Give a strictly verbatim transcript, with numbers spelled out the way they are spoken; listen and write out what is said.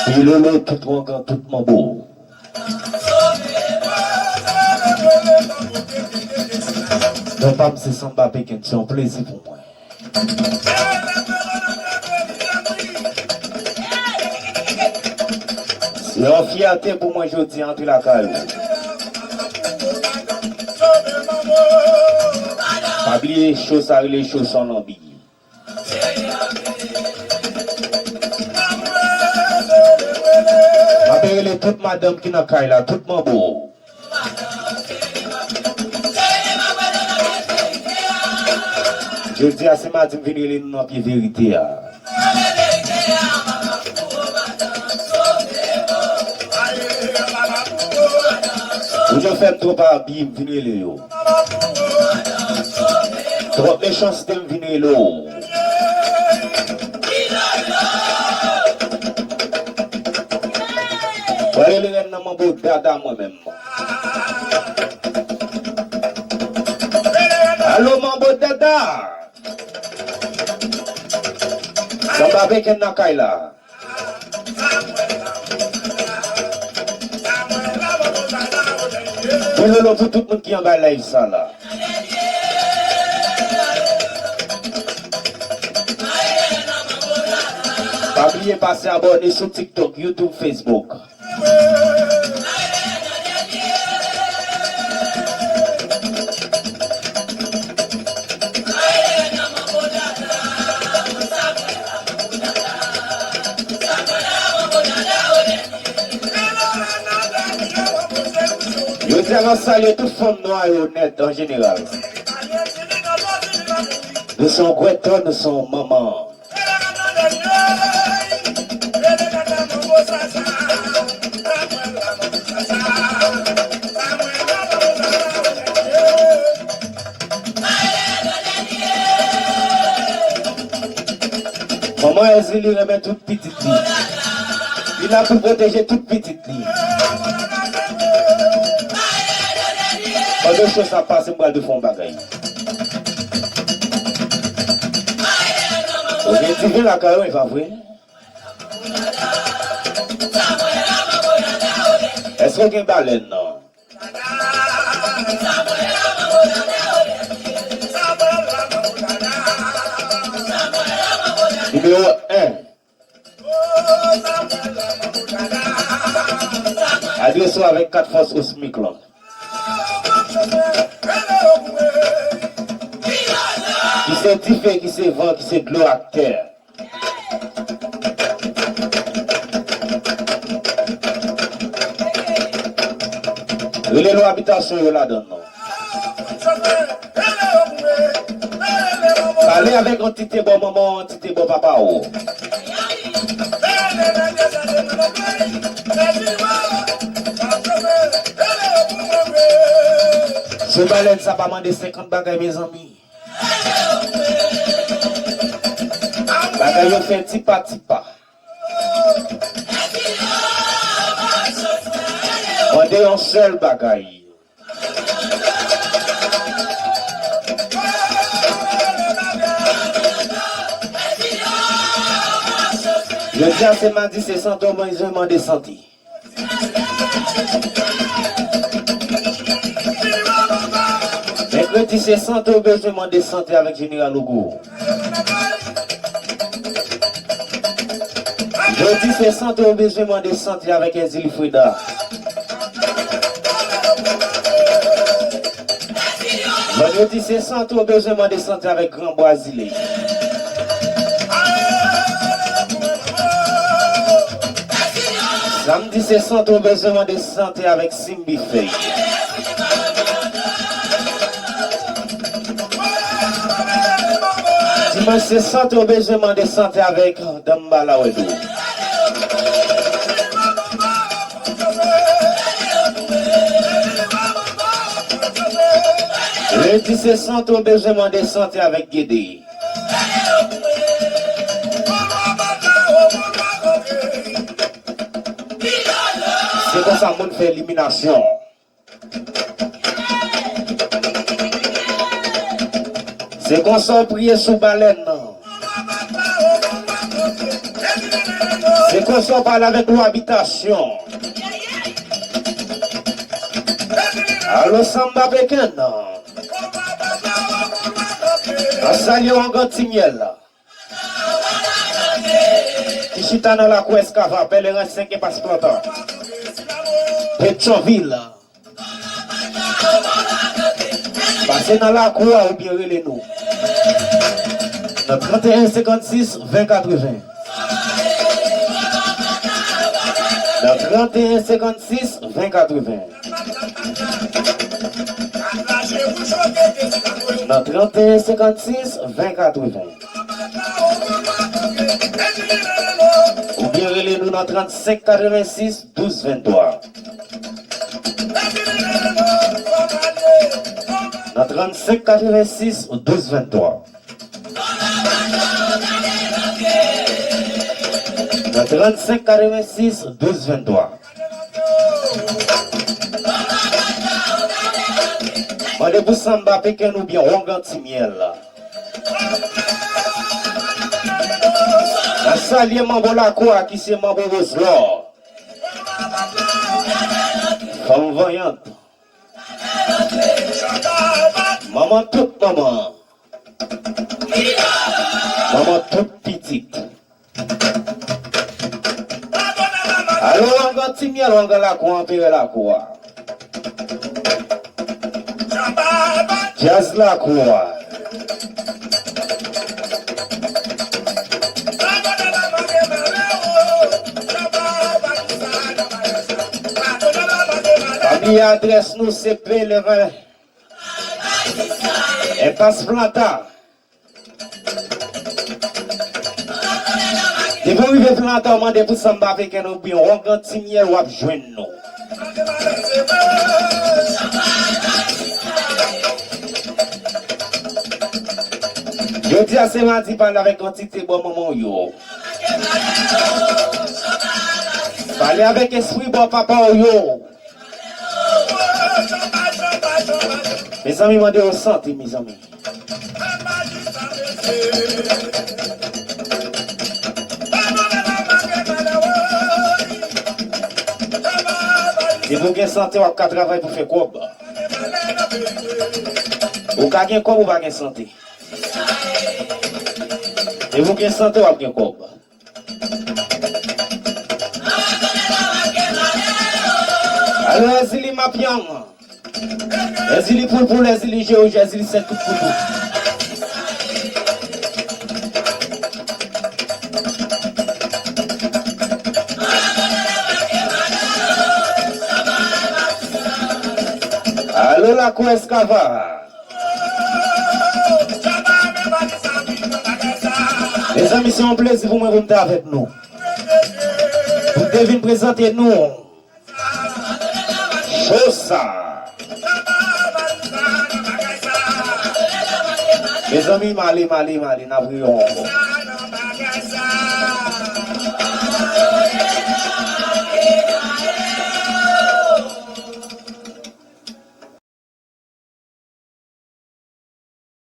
Pilolo, tout wangan, tout manbo. Non pa m se Sanba Peken, se yon plezi pou mwen. Se yon fyète pou mwen jodi a antre lakay ou. Pa bliye cho sa rele cho san lanbi. M ape rele tout madanm ki nan kay la, tout manbo. Jodi a se madi, m vin rele nou nan pye verite a. Ou te fè m twòp abi, m vin rele yo. Twòp mechanste, m vin rele w. Mwen rele rèn nan manbo dada mwen menm. Alo, manbo dada! Sanba Peken nan kay la. Pilolo pou tout moun ki anba live sa la. Pa bliye pase abòne sou TikTok, YouTube, Facebook. Jodi a n ap salye tout fanm nwa yo nèt an jeneral. Nou se yon gwètò, nou se yon manman. Manman Èzili renmen tout pitit li. Li la pou pwoteje tout pitit li. Pandan cho sa ap pase, m pral te fè yon bagay. Ou gen diven lakay ou, e pa vre? Èske w gen balèn nan? Nimewo en. Adrese w avèk kat fòs kosmik lan. Ki se dife, ki se van, ki se dlo ak tè. Rele non abitasyon yo ladan l non. Pale avèk antite bò manman w, antite bò papa w. Sou balèn sa pa mande senkant bagay, mezanmi. Bagay yo fè tipa tipa. Mande yon sèl bagay. Jodi a se madi, se sante w bezwen mande sante. Mèkredi se sante w bezwen mande sante avèk Jeneral Ogou. Jedi se sante w bezwen mande sante avèk Èzili Freda. Vandredi se sante w bezwen mande sante avèk Gran Bwa Zile. Samdi se sante w bezwen mande sante avèk Simbi Fèy. Dimanch se sante w bezwen mande sante avèk Danmbala Wèdou. Lendi se sante w bezwen mande sante avèk Gede. Se konsa moun fè eliminasyon. Se konsa w priye sou balèn nan. Se Kòsa w pale avèk lwa abitasyon. Alo, Samba Peken. An salye w angan ti myèl. Ki chita nan lakou Eskava, Pèleren senk Enpas Planta. Petyonvil. Pase nan lakou a oubyen rele nou. Nan trannteyen senkannsis ven katreven. Nan trannteyen senkannsis ven katreven. Nan trannteyen senkannsis ven katreven. Oubyen rele nou nan trannsenk katrevensis douz venntwa. Nan trannsenk katrevensis douz venntwa. Nan trannsenk katrevensis douz venntwa. Mande pou Samba Peken oubyen Wongan Ti Myèl. N ap salye manbo lakou a ki se manbo Roselò. Fanm vanyant. Manman tout manman. Manman tout pitit. Alo, Wongan Ti Myèl, Wongan lakou, anperè lakou a. Djaz lakou a. Pa bliye adrès nou, se Pèleren. Enpas Planta. Depi w rive Planta, w mande pou Samba Peken oubyen Wongan Ti Myèl, w ap jwenn nou. Jodi a se madi, pale avèk antite bò manman w yo. Pale avèk espri bò papa w yo. Mezanmi, mande yo sante, mezanmi. Depi w gen sante, w ap ka travay pou fè kòb. Ou ka gen kòb, ou pa gen sante. Depi w gen sante, w ap gen kòb. Alo, Èzili Mapyang. Èzili Poulpoul, Èzili Jewji, Èzili Sèt Kout Kouto. Alo, lakou Eskava. Mezanmi, se yon plezi pou mwen pou m te avèk nou. Pou m te vin prezante nou cho sa. Mezanmi, m ale, m ale, m ale, n ap rive ankò.